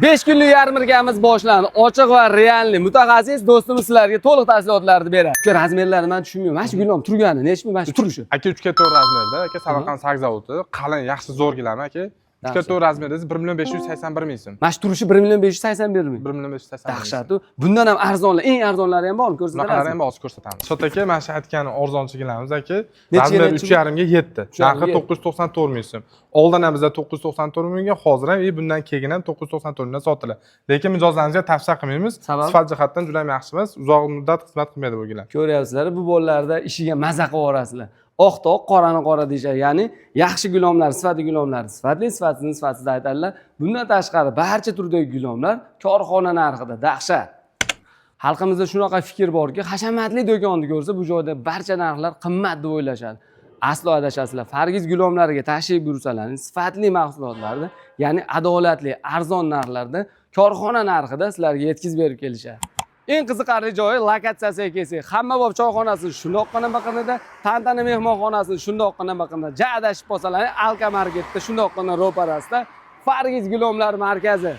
5 kunlik yarmarkamiz boshlandi. Ochiq va реальный mutaxassis do'stimiz sizlarga to'liq tafsilotlarni beradi. Shu размер larni men tushunmayman. Mana shu gilam turgani nechi ming? Mana shu turishi. Aka, 3 ga 4 размер da, aka, Samarqand sag zavodi, qalin, yaxshi, zo'r gilam, aka. 3 ga 4 размер da 1 581 000 so'm. Mana shu turishi 1 581 ming. 1 581 ming. Dahshat. Bundan ham arzonlar, eng arzonlari ham bormi? Bunaqalari Ko'rsatasiz. ham hozir ko'rsatamiz. Shot aka, mana shu aytgan arzonchi gilamimiz, aka. Nechiga Размер nechi? 3,5 ga 7. 3,5 ga Narxi 7. 994 ming so'm. Oldin ham bizda 994 mingga, hozir ham и bundan keyin ham 994 mingdan sotiladi. Lekin mijozlarimizga tavsiya qilmaymiz. Sabab? Sifat jihatdan juda ham yaxshi emas, uzoq muddat xizmat qilmaydi bu gilam. Ko'ryapsizlar, bu bolalarda ishiga maza qilib yuborasizlar. Oq toq, qorani qora deyishadi. Ya'ni yaxshi gulomlar, sifatli gulomlar, sifatli, sifatsizni sifatsiz aytadilar. Bundan tashqari barcha turdagi gulomlar korxona narxida, dahshat. Xalqimizda shunaqa fikr borki, hashamatli do'konni ko'rsa, bu joyda barcha narxlar qimmat deb o'ylashadi. Aslo adashasizlar. Fargiz gulomlariga tashrif buyursalaring, sifatli mahsulotlarni, ya'ni adolatli, arzon narxlarda, korxona narxida sizlarga yetkazib berib kelishadi. Eng qiziqarli joyi, lokatsiyasiga kelsak, Hammabob choyxonasi shundoqqina biqinida, Tantana mehmonxonasi shundoqqina biqinida, ja adashib qolsalaring, Alka marketda shundoqqina ro'parasida Fargiz gulomlar markazi.